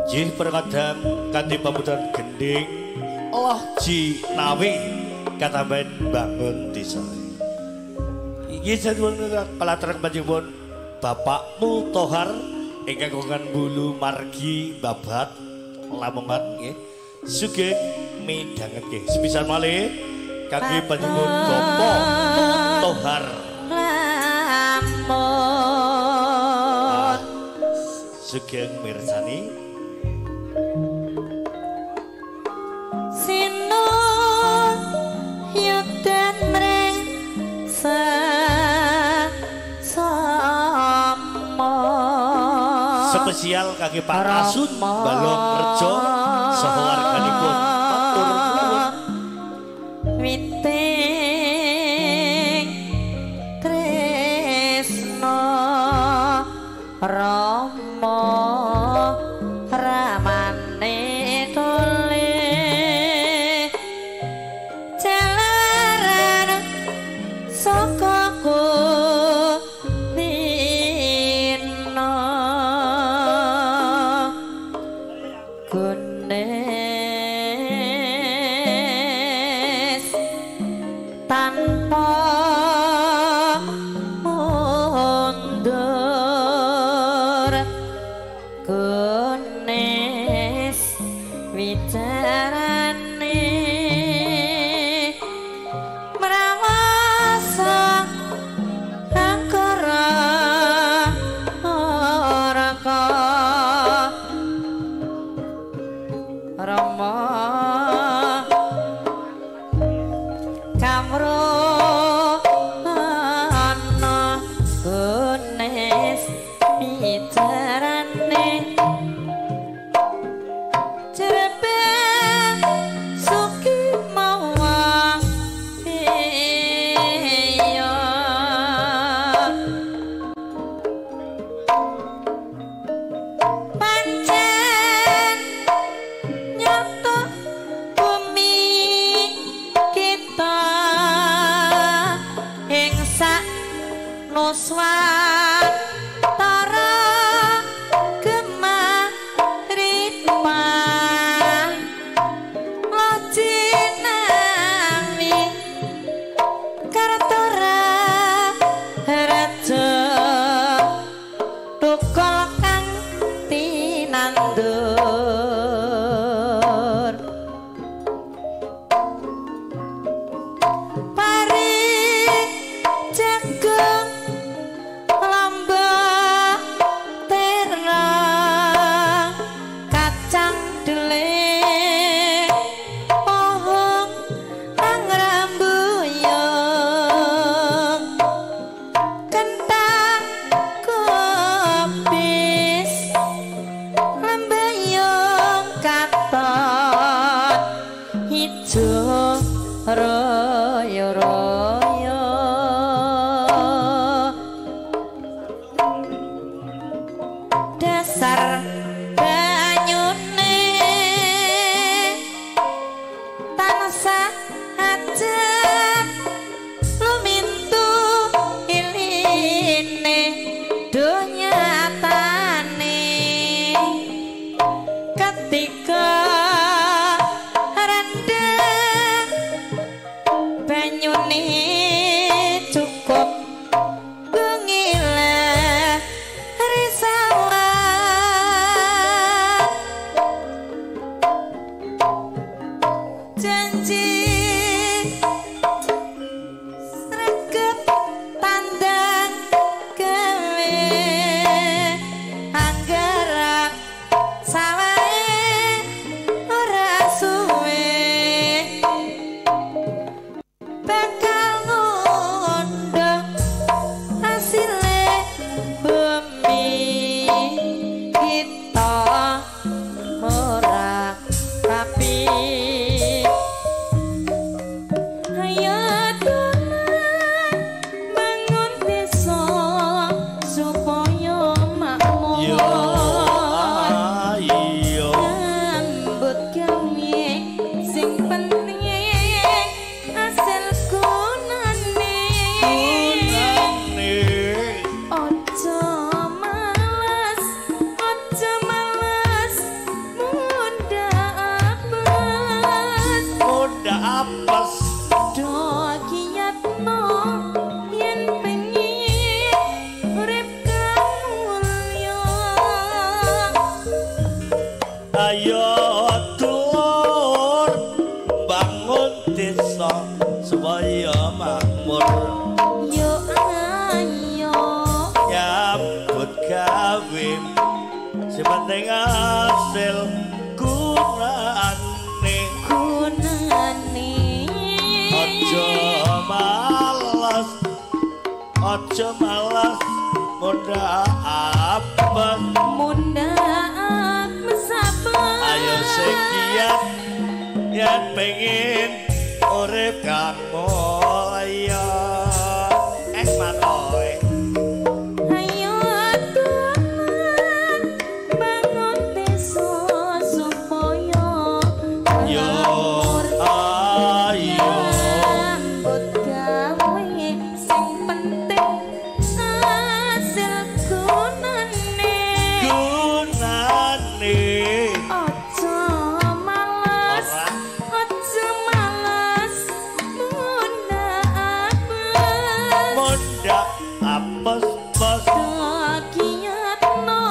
Jih perkadang kanthi pamutan gending Allah jinawi katamben bangun desa. Iki sampun kalateran panjenengan Bapak Mutohar ingkang kagungan bulu margi babat Lamongan nggih. Sugeng midhangetke. Sepisan malih kangge panjenengan Bapak Mutohar. Lamun sugeng mirsani. Sinun yudan mring sesama. Spesial kangge Pak Rasun Balong Rejo saha warganipun matur nuwun. Witing tresna Rama ramane tole jalaran saka kulina gunes tanpa mundur gunes wicarane mrawasa angkara ora Rama kamro ana gunes bicarane jrepe suki mawa iya pancen nyata bumi kita ing sak nuswantara gemah ripah lajinawi kartora raja tukul kang tinandur pari jagung lombok terong kacang dele pohong ang rambuyung kentang kubis lembayung katon ijo royo royo dasar banyune tansah ajeg lumintu iline donyatane ketika rendeng banyune cukup gengile risalah janji sregep tandang gawe anggaran sawahe ora suwe bakal ngundang hasile bumi kita ora rapi. Ayo dolan bangun desa supaya makmur. Yo ayo nyambut gawe sing penting asil gunane. Gunane Ojo males, ojo males Ayo dulur bangun desa supaya makmur. Yo ayo nyambut gawe sing penting hasil gunane. Gunane. Aja malas, aja malas mundhak apes, mundhak mesapes. Ayo sing giat yen pengin urip kang mulya. Matoe. Ayo tuan bangun desa supaya yo ayo nyambut gawe sing penting hasil gunane. Gunane. Aja malas, aja malas mundhak apes, mundhak apes pes. Kiyatno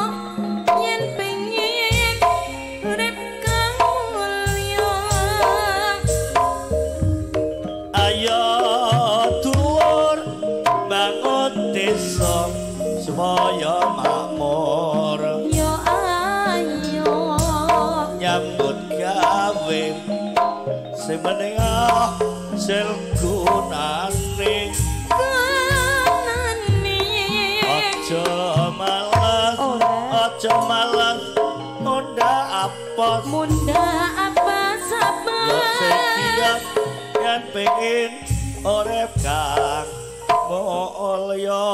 yen pengin urip kang mulya. Ayo dulur bangun desa supaya makmur. Yo ayo nyambut gawe sing penting hasil gunane. Gunane. Aja malas, aja malas mundhak apes, mundhak apes apes. Yo sing giat yen pengin urip kang mulya.